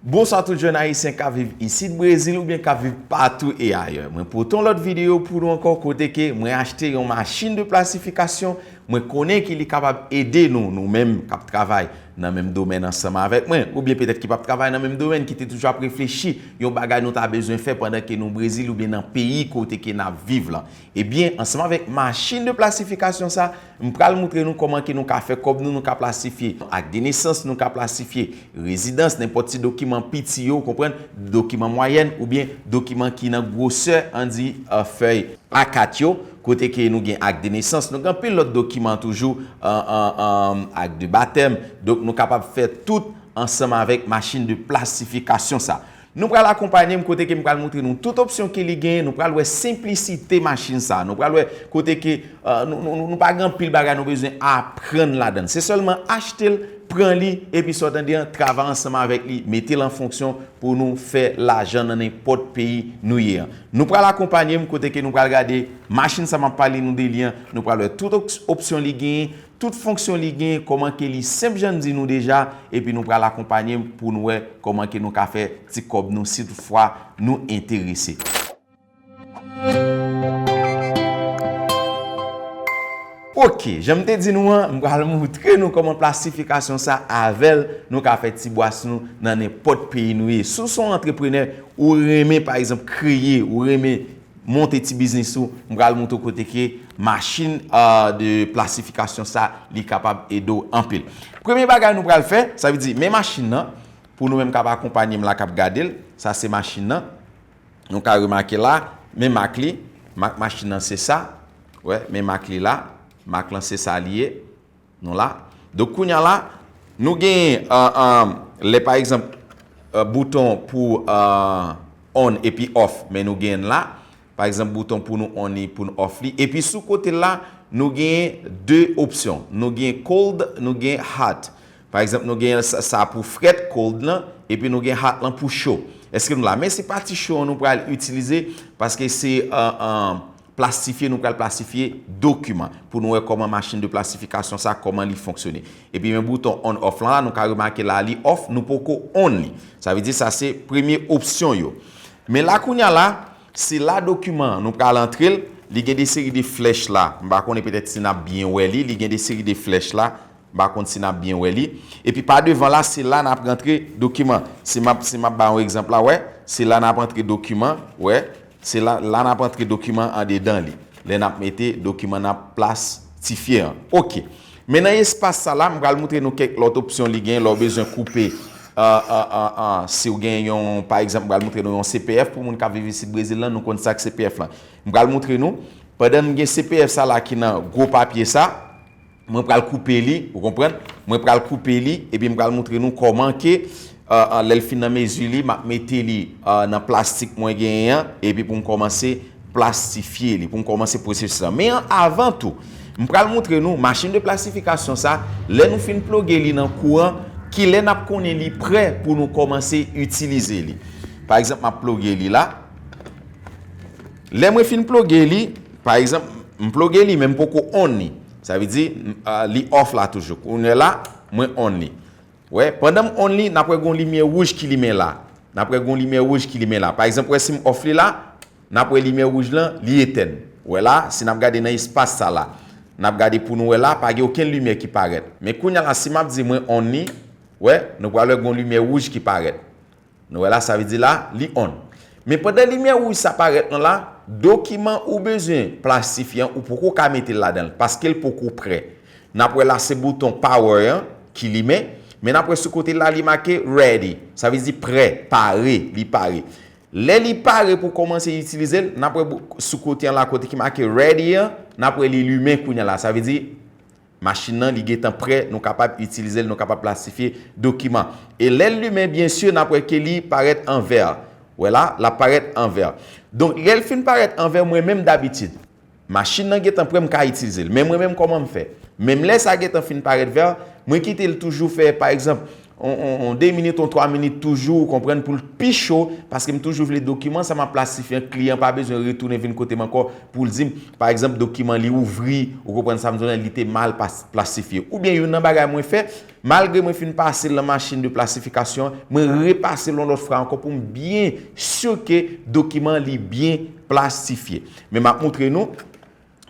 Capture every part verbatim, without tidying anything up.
Bonswa tout jèn ayisyen k ap viv isit Brezil oubyen k ap viv patou e ayè. Mwen pote yon lòt videyo pou nou ankò kote ke mwen achte yon machin de plasifikasyon. Mwen konnen ke li kapab ede nou, nou menm k ap travay nan menm domèn ansanm avèk mwen, oubyen petèt ki p ap travay nan menm domèn, ki te toujou ap reflechi yon bagay nou ta bezwen fè pandan ke nou Brezil oubyen nan peyi kote ke n ap viv lan. Ebyen, ansanm avèk machin de plasifikasyon sa, m pral moutre nou kòman ke nou ka fè kòb nou, nou ka plasifye ak de nesans, nou ka plasifye rezidans, nenpòt ti dokiman piti yo, ou konprann, dokiman mwayèn oubyen dokiman ki nan gwosè, ann di, euh, fèy A kat yo, kote ke nou gen ak de nesans, nou gen anpil lòt dokiman toujou, euh, euh, euh, ak de batèm. Donk, nou kapab fè tout ansanm avèk machin de plasifikasyon sa. Nou pral akonpanye m kote ke m pral moutre nou tout opsyon ke li genyen, nou pral wè senplisite machin sa, nou pral wè kote ke, euh, nou, nou, nou, nou pa gen anpil bagay nou bezwen aprann ladan l. Se sèlman achte l, pran li, epi sa w tande an, travay ansanm avèk li, mete l an fonksyon pou nou fè lajan nan nenpòt peyi nou ye an. Nou pral akonpanye m kote ke nou pral gade machin sa m ap pale nou de li an, nou pral wè tout op-, opsyon li genyen, tout fonksyon li genyen, kòman ke li senp jan m di nou deja, epi nou pral akonpanye m pou nou wè kòman ke nou ka fè ti kòb nou si toutfwa nou enterese. Ok, jan m te di nou an, m pral moutre nou kòman plasifikasyon sa avè l, nou ka fè ti bwas nou nan nenpòt peyi nou ye. Si w se yon antreprenè, ou renmen, pa egzanp, kreye, ou renmen monte ti biznis ou, m pral moutre w kote ke machin, euh, de plasifikasyon sa, li kapab ede w anpil. Premye bagay nou pral fè, sa vle di, men machin nan, pou nou menm k ap akonpanye m la, k ap gade l, sa se machin nan. Nou ka remake la, men mak li, mak machin nan se sa. Wè, men mak li la, mak lan se sa li ye. Nou la. Donk, kounye a la, nou genyen, euh, euh, lè, pa egzanp, euh, bouton pou, euh, on epi off, men nou genyen l la. Pa egzanp, bouton pou nou on li, pou nou off li. Epi sou kote l la, nou genyen de opsyon. Nou genyen cold, nou genyen hot. Pa egzanp, nou genyen sa, sa pou frèt, cold lan, epi nou gen hot lan pou cho. Èske nou la? Men se pati cho an nou pral itilize, paske se, euh, euh, plastifye, nou pral plastifye dokiman pou nou wè kòman machin de plasifikasyon sa, kòman li fonksyone. Epi men bouton on off lan la, nou ka remake la, li off, nou poko on li. Sa vle di sa se premye opsyon yo. Men la kounye a la, se la dokiman an, nou pral antre l, li gen de seri de flèch la. M pa konnen petèt si n ap byen wè li, li gen de seri de flèch la. M pa konn si n ap byen wè li. Epi pa devan la, se la n ap rantre dokiman. Si m ap, si m ap ba yon egzanp la, wè, se la n ap rantre dokiman, wè, se la, la n ap rantre dokiman andedan li. Lè n ap mete dokiman n ap plastifye an. Ok. Men nan espas sa la, m pral moutre nou kèk lòt opsyon li gen lè w bezwen koupe, euh, euh, euh, euh, si w gen yon, pa egzanp, m pral moutre nou yon C P F pou moun k ap viv isit Brezil lan, nou konn sa k C P F lan. M pral moutre nou, pandan m gen C P F sa la ki nan gwo papye sa, mwen pral koupe li, ou konprann? Mwen pral koupe li, epi m pral moutre nou kòman ke, euh, euh, lè l fin nan mezi li, m ap mete li, euh, nan plastik mwen genyen an, epi pou m kòmanse plastifye li, pou m kòmanse pwosesis la. Men an, avan tou, m pral moutre nou machin de plasifikasyon sa, lè nou fin ploge li nan kouran, kilè n ap konnen li prè pou nou kòmanse itilize li. Pa egzanp, m ap ploge li la. Lè mwen fin ploge li, pa egzanp, m ploge li, men m poko on li. Sa vle di, m, ah, li off la toujou. Kounye la, mwen on li. Wè, pandan m on li, n ap wè gon limyè wouj ki limen la. N ap wè gon limyè wouj ki limen la. Pa egzanp, wè si m off li la, n ap wè limyè wouj lan, li etèn. Wè la, si n ap gade nan espas sa la, n ap gade pou nou wè la, pa gen okenn limyè ki parèt. Men kounye a la, si m ap di mwen on li, wè, nou pral wè gon limyè wouj ki parèt. Nou wè la, sa vle di la, li on. Men pandan limyè wouj sa parèt lan la, dokiman ou bezwen plastifye an, ou poko ka mete l ladan l, paske l poko prè. N ap wè la, se bouton power an ki limen, men n ap wè sou kote la, li make ready. Sa vle di prè, pare, li pare. Lè li pare pou kòmanse itilize l, n ap wè bou-, sou kote an la, kote ki make ready an, n ap wè li limen kounye a la. Sa vle di, machin nan, li gentan prè, nou kapab itilize l, nou kapab plastifye dokiman. E lè l limen, byen si, n ap wè ke li parèt an vè. Wè la, l ap parèt an vè. Donk, lè l fin parèt an vè, mwen menm dabitid, machin nan gentan prè, m ka itilize l. Men mwen menm, kòman m fè? Menm lè sa gentan fin parèt vè, mwen kite l toujou fè, pa egzanp, on, on, on de minit, on twa minit toujou, ou konprann, pou l pi cho, paske m toujou vle dokiman sa m ap plastifye an, kliyan pa bezwen retounen vin kote m ankò pou l di m, pa egzanp, dokiman li ouvri, ou konprann sa m di w la, li te mal pas-, plastifye. Oubyen youn nan bagay mwen fè, malgre mwen fin pase l nan machin de plasifikasyon an, mwen repase l yon lòt fwa ankò pou m byen si ke dokiman li byen plastifye. Men m ap montre nou,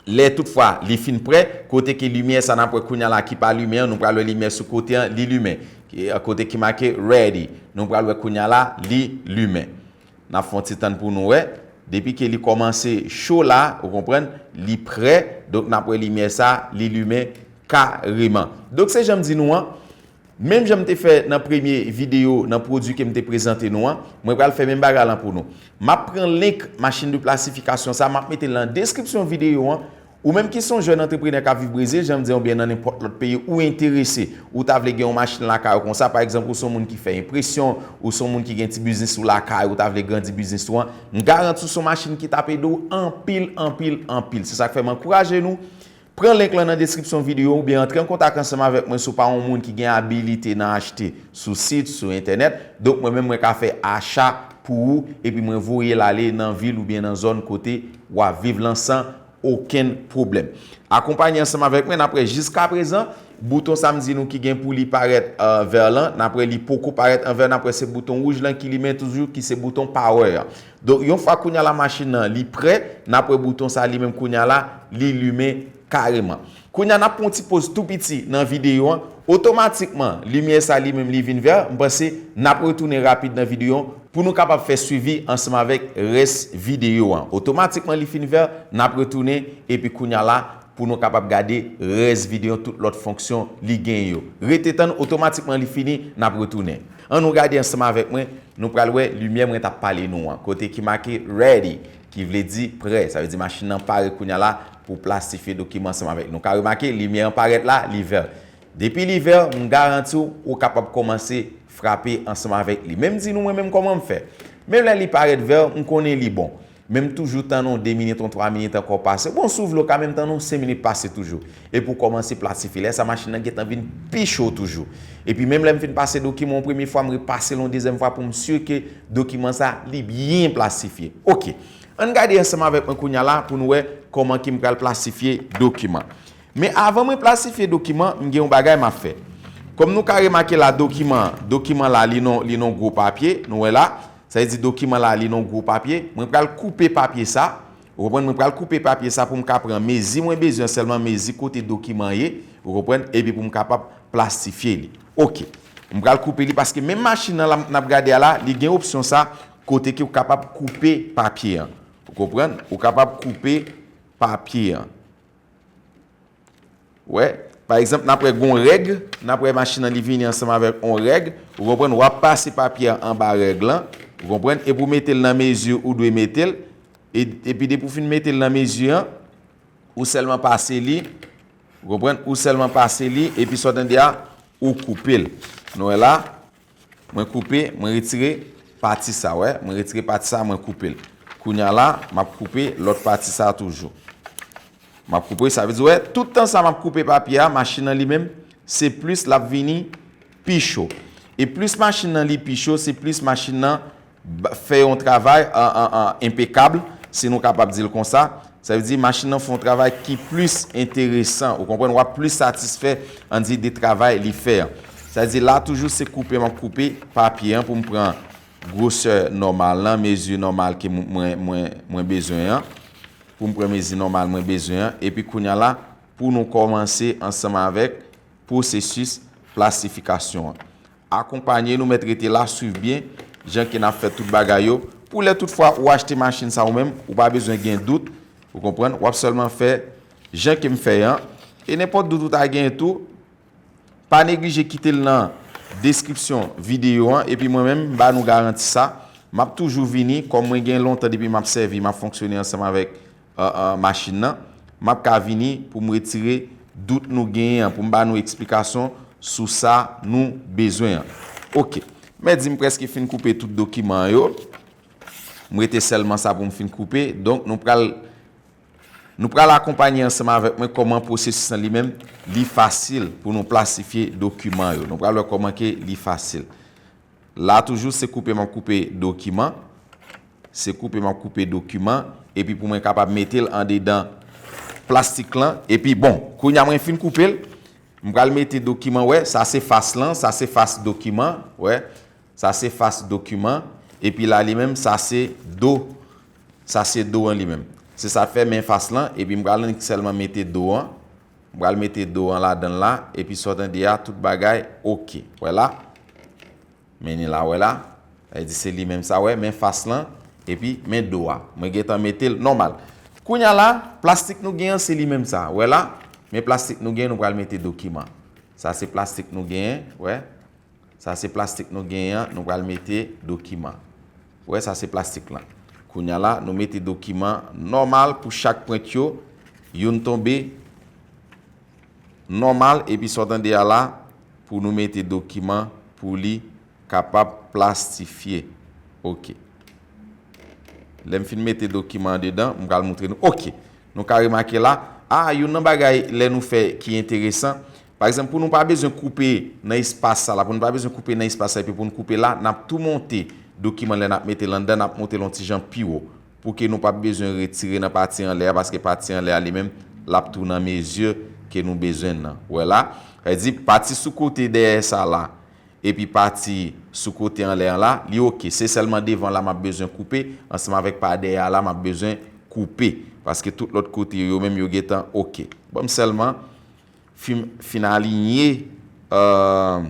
lè toutfwa li fin prè, kote ke limyè sa n ap wè kounye a la ki pa limen an, nou pral wè limyè sou kote an, li limen. Ki, kote ki make ready, nou pral wè kounye a la, li limen. N ap fè yon ti tann pou nou wè. Depi ke li kòmanse cho la, ou konprann, li prè, donk n ap wè limyè sa, li limen kareman. Donk se jan m di nou an, menm jan m te fè nan premye videyo, nan pwodui ke m te prezante nou an, mwen pral fè menm bagay lan pou nou. M ap pran link machin de plasifikasyon sa, m ap mete l nan deskripsyon videyo an. Ou menm ki se yon jèn antreprenè k ap viv Brezil, jan m di, oubyen nan nenpòt lòt peyi, ou enterese, ou ta vle gen yon machin lakay ou konsa, pa egzanp, ou se yon moun ki fè enpresyon, ou se yon moun ki gen ti biznis ou lakay, ou ta vle grandi biznis ou an, m garanti w se yon machin ki t ap ede w anpil, anpil, anpil. Se sa k fè m ankouraje nou, pran link lan nan deskripsyon videyo oubyen antre an kontak ansanm avèk mwen si w pa yon moun ki gen abilite nan achte sou sit, sou entènèt. Donk, mwen menm, mwen ka fè acha pou ou, epi mwen voye l ale nan vil oubyen nan zòn kote w ap viv lan san okenn pwoblèm. Akonpanye ansanm avèk mwen, n ap wè jiskaprezan, bouton sa m di nou ki gen pou li parèt, euh, vè lan, n ap wè li poko parèt an vè, n ap wè se bouton wouj lan ki limen toujou, ki se bouton power an. Donk, yon fwa kounye a la machin nan li prè, n ap wè bouton sa li menm kounye a la, li limen kareman. Kounye a n ap pran yon ti poz tou piti nan videyo an, otomatikman, limyè sa li menm li vin vè, m panse n ap retounen rapid nan videyo an, pou nou kapab fè swivi ansanm avèk rès videyo an. Otomatikman li fin vè, n ap retounen, epi kounye a la, pou nou kapab gade rès videyo an, tout lòt fonksyon li genyen yo. Rete tann, otomatikman li fini, n ap retounen. Ann nou gade ansanm avèk mwen, nou pral wè limyè mwen t ap pale nou an, kote ki make ready, ki vle di prè. Sa vle di machin nan pare kounye a la pou plastifye dokiman ansanm avèk nou. Ka remake, limyè an parèt la, li vè. Depi li vè, m garanti w, ou kapab kòmanse frape ansanm avèk li. Men m di nou mwen menm kòman m fè. Menm lè li parèt vè, m konnen li bon. Men m toujou tann yon de minit, yon twa minit ankò pase. Bon, si w vle, w ka menm tann yon senk minit pase toujou. Epi w kòmanse plasifye. Lè sa, machin nan gentan vin pi cho toujou. Epi menm lè m fin pase dokiman yon premye fwa, m repase l yon dezyèm fwa pou m si ke dokiman sa, li byen plasifye. Oke. Ann gade ansanm avèk mwen kounye a la pou nou wè kòman ke m pral plasifye dokiman. Men avan mwen plasifye dokiman, m gen yon bagay m ap fè. Kòm nou ka remake la, dokiman, dokiman la, li nan, li nan gwo papye, nou wè la, sa vle di dokiman la, li nan gwo papye, mwen pral koupe papye sa, ou konprann, mwen pral koupe papye sa pou m ka pran mezi mwen bezwen, sèlman mezi kote dokiman ye, ou konprann, epi pou m kapab plastifye li. Oke. M pral koupe li paske menm machin nan la, n ap gade a la, li gen opsyon sa, kote ke ou kapab koupe papye an. Ou konprann? Ou kapab koupe papye an. Wè, pa egzanp, n ap wè gon règ, n ap wè machin nan li vini ansanm avèk on règ, ou konprann, w ap pase papye a anba règ lan, ou konprann, epi w mete l nan mezi ou dwe mete l, e, epi depi w fin mete l nan mezi an, ou sèlman pase li, ou konprann, ou sèlman pase li, epi sa w tande a, ou koupe l. Nou wè la, mwen koupe, mwen retire pati sa, wè. Mwen retire pati sa, mwen koupe l. Kounye a la, m ap koupe lòt pati sa toujou. M ap koupe, sa vle di, wè, tout tan sa m ap koupe papye a, machin nan li menm, se plis l ap vini pi cho. E plis machin nan li pi cho, se plis machin nan ba, fè yon travay, an, an, an, enpekab, si nou kapab di l konsa. Sa vle di, machin nan fè yon travay ki plis enteresan. Ou konprann, w ap plis satisfè, ann di, de travay li fè an. Sa vle di, la toujou, se koupe m ap koupe papye an pou m pran gwosè nòmal lan, mezi nòmal ke m, mwen, mwen, mwen bezwen an. Pou m pran mezi nòmal mwen bezwen an. Epi kounye a la, pou nou kòmanse ansanm avèk pwosesis plasifikasyon an. Akonpanye nou, mèt rete la, swiv byen jan ke n ap fè tout bagay yo. Pou lè tout fwa ou achte machin sa ou menm, ou pa bezwen gen dout, ou konprann, w ap sèlman fè jan ke m fè an. E nenpòt dout ou ta genyen tou, pa neglije kite l nan deskripsyon videyo an, epi mwen menm, m ba nou garanti sa, m ap toujou vini, kòm mwen gen lontan depi m ap sèvi, m ap fonksyone ansanm avèk, euh, euh, machin nan, m ap ka vini pou m retire dout nou genyen an, pou m ba nou eksplikasyon sou sa nou bezwen an. Oke. Mèt di m prèske fin koupe tout dokiman yo. M rete sèlman sa pou m fin koupe. Donk, nou pral Nou pral akonpanye ansanm avèk mwen kòman pwosesis lan li menm, li fasil pou nou plastifye dokiman yo. Nou pral wè kòman ke li fasil. La toujou se koupe m ap koupe dokiman. Se koupe m ap koupe dokiman. Epi pou mwen kapab mete l andedan plastik lan. Epi bon, kounye a mwen fin koupe l. M pral mete dokiman, wè, sa se fas lan, sa se fas dokiman, wè. Sa se fas dokiman. Epi la li menm, sa se do. Sa se do an li menm. Se sa k fè men fas lan, epi m pral annik sèlman mete do an. M pral mete do an ladan l la, epi sa w tande a, tout bagay oke. Wè la. Men ni la, wè la. Sa vle di se li menm sa, wè, men fas lan, epi men do a. Mwen gentan mete l nòmal. Kounye a la, plastik nou gen an, se li menm sa. Wè la, men plastik nou gen, nou pral mete dokiman. Sa se plastik nou genyen, wè. Sa se plastik nou genyen an, nou pral mete dokiman. Wè, sa se plastik lan. Kounye a la, nou mete dokiman nòmal pou chak pwent yo, youn tonbe nòmal, epi sa w tande a la, pou nou mete dokiman pou li kapab plastifye. Oke. Lè m fin mete dokiman an dedan, m pral moutre nou. Oke. Nou ka remake la, a, youn nan bagay lè nou fè ki enteresan, pa egzanp, pou nou pa bezwen koupe nan espas sa la, pou nou pa bezwen koupe nan espas sa, epi pou nou koupe la, n ap tou monte dokiman lè n ap mete l anndan, n ap monte l yon ti jan pi wo, pou ke nou pa bezwen retire nan pati anlè a, paske pati anlè a li menm, l ap tou nan mezi ke nou bezwen nan. Wè la, sa vle di pati sou kote dèyè sa la, epi pati sou kote anlè an la, li oke. Se sèlman devan la m ap bezwen koupe, ansanm avèk pa dèyè a la m ap bezwen koupe. Paske tout lòt kote yo, yo menm yo gentan oke. Ban m sèlman fin, fin alinye, euh,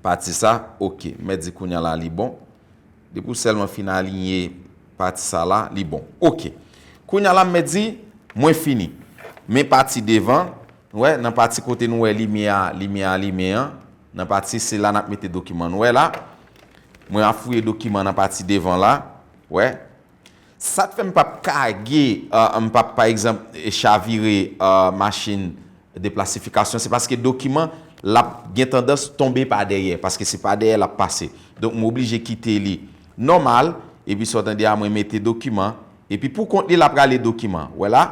pati sa, oke. M mèt di kounye a la li bon. Depi w sèlman fin alinye pati sa la, li bon. Oke. Kounye a la m mèt di, mwen fini. Men pati devan, nou wè, nan pati kote nou wè limyè a, limyè a limen an, nan pati se la n ap mete dokiman. Nou wè la, mwen ap fouye dokiman nan pati devan la, wè. Sa k fè m p ap kage, euh, m p ap, pa egzanp, chavire, euh, machin deplasifikasyon, se paske dokiman, l ap gen tandans tonbe pa dèyè, paske se pa dèyè l ap pase. Donk, m oblije kite li nòmal, epi sa w tande a, mwen mete dokiman, epi pou kont li, l ap rale dokiman. Wè la,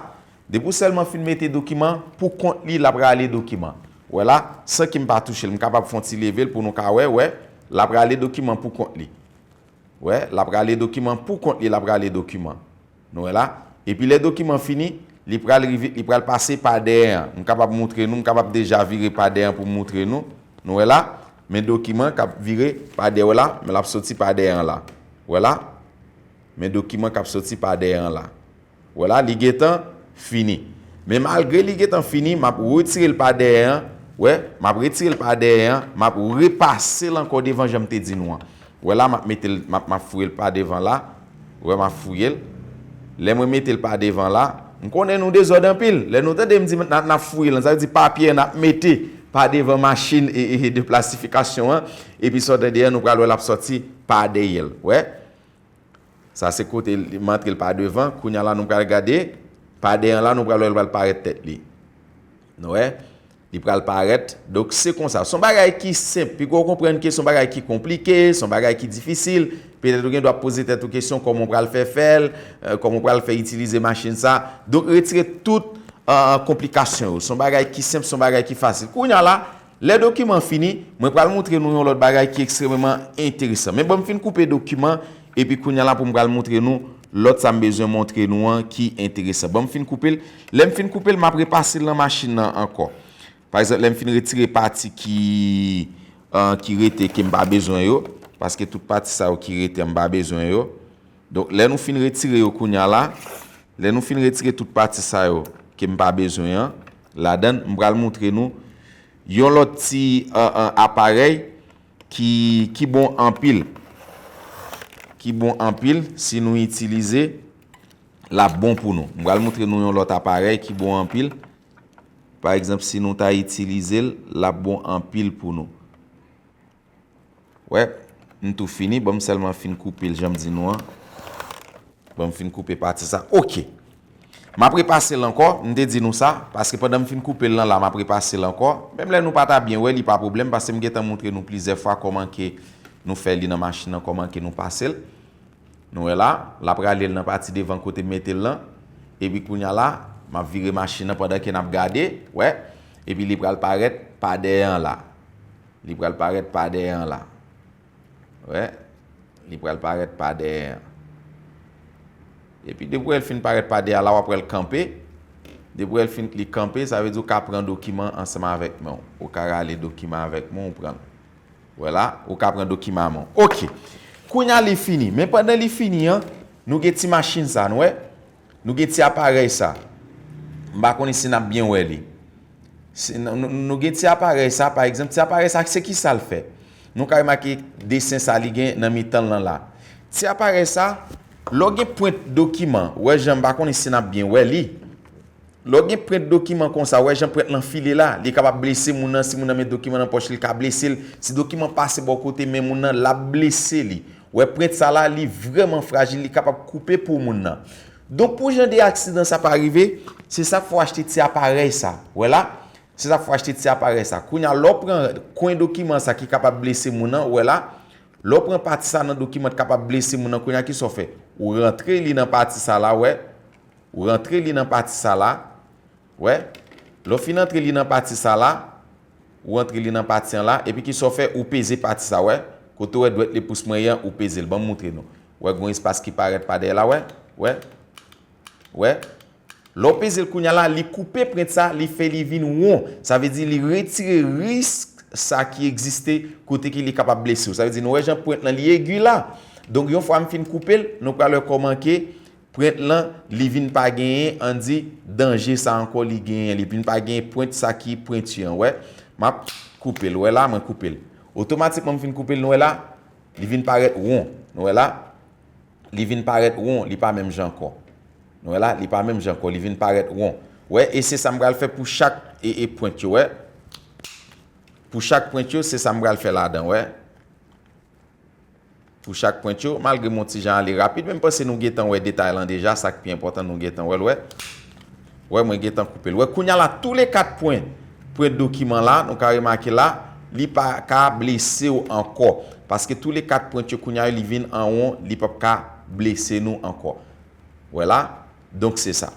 depi w sèlman fin mete dokiman, pou kont li, l ap rale dokiman. Wè la, san ke m pa touche l, m kapab fè yon ti leve l pou nou ka wè, wè, l ap rale dokiman pou kont li. Wè, l ap rale dokiman pou kont li, l ap rale dokiman. Nou wè la? Epi lè dokiman fini, li pral rive, li pral pase pa dèyè an. M kapab moutre nou, m kapab deja vire pa dèyè an pou m moutre nou. Nou wè la? Men dokiman k ap vire pa dèyè, wè la, men l ap soti pa dèyè an la. Wè la? Men dokiman k ap soti pa dèyè an la. Wè la, li gentan fini. Men malgre li gentan fini, m ap retire l pa dèyè an. Wè, m ap retire l pa dèyè an, m ap repase l ankò devan jan m te di nou an. Wè la, m ap mete l, m ap, m ap fouye l pa devan la. Wè, m ap fouye l. Lè mwen mete l pa devan la, m konnen nou dezòd anpil. Lè nou tande m di n ap, n ap fouye l, sa vle di papye a n ap mete pa devan machin e, e, e deplasifikasyon an. Epi sa w tande a, nou pral wè l ap sòti pa dèyè l. Wè. Sa se kote li, m antre l pa devan. Kounye a la, nou pral gade pa dèyè an la, nou pral wè l pral parèt tèt li. Nou wè? Li pral parèt. Donk, se konsa. Se yon bagay ki senp. Piga w konprann ke se yon bagay ki konplike, se yon bagay ki difisil. Petèt ou gen dwa poze tèt ou kesyon, kòman w pral fè fè l, euh, kòman w pral fè itilize machin sa. Donk, retire tout, euh, konplikasyon yo. Se yon bagay ki senp, se yon bagay ki fasil. Kounye a la, lè dokiman fini, mwen pral moutre nou yon lòt bagay ki ekstrememan enteresan. Men ban m fin koupe dokiman, epi kounye a la pou m pral moutre nou lòt sa m bezwen montre nou an ki enteresan. Ban m fin koupe l. Lè m fin koupe l, m ap repase l nan machin nan ankò. Pa egzanp, lè m fin retire pati ki, euh, ki rete ke m pa bezwen yo, paske tout pati sa yo ki rete an, m pa bezwen yo. Donk, lè nou fin retire yo kounye a la, lè nou fin retire tout pati sa yo ke m pa bezwen an, ladan l, m pral moutre nou yon lòt ti, euh, euh, aparèy ki, ki bon anpil. Ki bon anpil, si nou itilize, l ap bon pou nou. M pral moutre nou yon lòt aparèy ki bon anpil. Pa egzanp, si nou ta itilize l, l ap bon anpil pou nou. Wè, m tou fini. Ban m sèlman fin koupe l jan m di nou an. Ban m fin koupe pati sa. Oke. M ap repase l ankò. M te di nou sa. Paske pandan m fin koupe l lan la, m ap repase l ankò. Menm lè nou pa ta byen wè, li pa pwoblèm. Paske m gentan moutre nou plizyè fwa kòman ke nou fè li nan machin nan, kòman ke nou pase l. Nou wè la, l ap rale l nan pati devan kote m mete l lan. Epi kounye a la, m ap vire machin nan pandan ke n ap gade, wè. Epi li pral parèt pa dèyè an la. Li pral parèt pa dèyè an la. Wè. Li pral parèt pa dèyè an. Epi depi w wè l fin parèt pa dèyè a la, w ap wè l kanpe. Depi w wè l fin li kanpe, sa vle di w ka pran dokiman ansanm avèk men w. Ou ka rale dokiman avèk men w, ou pran l. Wè la, ou ka pran dokiman an men w. Oke. Kounye a li fini. Men pandan li fini an, nou gen ti machin sa, nou wè. Nou gen ti aparèy sa. M pa konnen si n ap byen wè li. Si nou, nou, nou gen ti aparèy sa, pa egzanp, ti aparèy sa, se ki sa l fè? Nou ka remake desen sa li gen nan mitan l lan la. Ti aparèy sa, lè w gen pwent dokiman, wè jan m pa konnen si n ap byen wè li. Lè w gen pwent dokiman konsa, wè jan pwent lan file la, li kapab blese moun nan, si moun nan met dokiman nan pòch li, li ka blese l. Si dokiman pase bò kote men moun nan, l ap blese li. Wè pwent sa la, li vrèman frajil, li kapab koupe po moun nan. Donk pou jan de aksidan sa pa rive, se sa k fè w achte ti aparèy sa. Wè la, se sa k fè w achte ti aparèy sa. Kounye a, lè w pran kwen dokiman sa ki kapab blese moun nan, wè la, lè w pran pati sa nan dokiman k kapab blese moun nan, kounye a ki sa w fè? Ou rantre li nan pati sa la, wè. Ou rantre li nan pati sa la, wè. Lè w fin antre li nan pati sa la, ou antre li nan pati an la, epi ki sa w fè? Ou peze pati sa, wè. Kote w wè dwèt lepous mwen ye an, ou peze l. Ban m moutre nou. Wè, gen yon espas ki parèt pa dèyè la, wè. Wè. Wè. Lè w peze l kounye a la, li koupe pwent sa, li fè li vin won. Sa vle di li retire risk sa ki egziste kote ke li kapab blese w. Sa vle di nou wè jan pwent lan li egi la. Donk yon fwa m fin koupe l, nou pral wè kòman ke pwent lan, li vin pa genyen, ann di, danje sa ankò li genyen. Li vin pa genyen pwent sa ki pwenti an, wè. M ap koupe l, wè la, mwen koupe l. Otomatikman, m fin koupe l, nou wè la, li vin parèt won. Nou wè la, li vin parèt won, li pa menm jan ankò. Nou wè la, li pa menm jan ankò, li vin parèt won. Wè, e se sa m pral fè pou chak e, e pwent yo, wè. Pou chak pwent yo, se sa m pral fè ladan, wè. Pou chak pwent yo, malgre m yon ti jan ale rapid, men m panse nou gentan wè detay lan deja, sa k pi enpòtan nou gentan wè l, wè. Wè, mwen gentan koupe l. Wè, kounye a la, tou le kat pwen, pwent dokiman la, nou ka remake la, li pa ka blese w ankò. Paske tou le kat pwent yo kounye a, li vin an won, li p ap ka blese nou ankò. Wè la, donk se sa.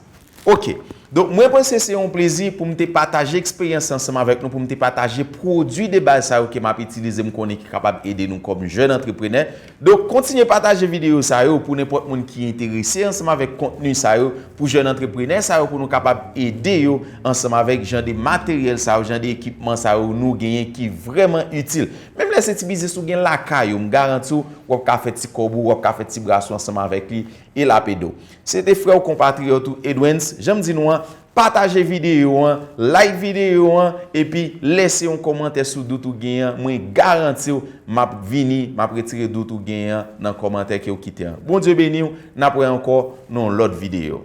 Oke. Donk, mwen panse se yon plezi pou m te pataje eksperyans ansanm avèk nou, pou m te pataje pwodui de baz sa yo ke m ap itilize, m konnen ki kapab ede nou kòm jèn antreprenè. Donk, kontinye pataje videyo sa yo pou nenpòt moun ki enterese ansanm avèk kontni sa yo, pou jèn antreprenè sa yo, pou nou kapab ede yo ansanm avèk jan de materyèl sa yo, jan de ekipman sa yo nou genyen ki vrèman itil. Menm lè se ti biznis ou gen lakay ou, m garanti w, w ap ka fè ti kòb ou, w ap ka fè ti bras ou ansanm avèk li, e l ap ede w. Se te frè w konpatriyòt ou Edwens, jan m di nou an, pataje videyo an, like videyo an, epi lèse yon kòmantè sou dout ou genyen an, mwen garanti w, m ap vini, m ap retire dout ou genyen an nan kòmantè ke w kite an. Bondye beni w, n ap wè ankò nan yon lòt videyo.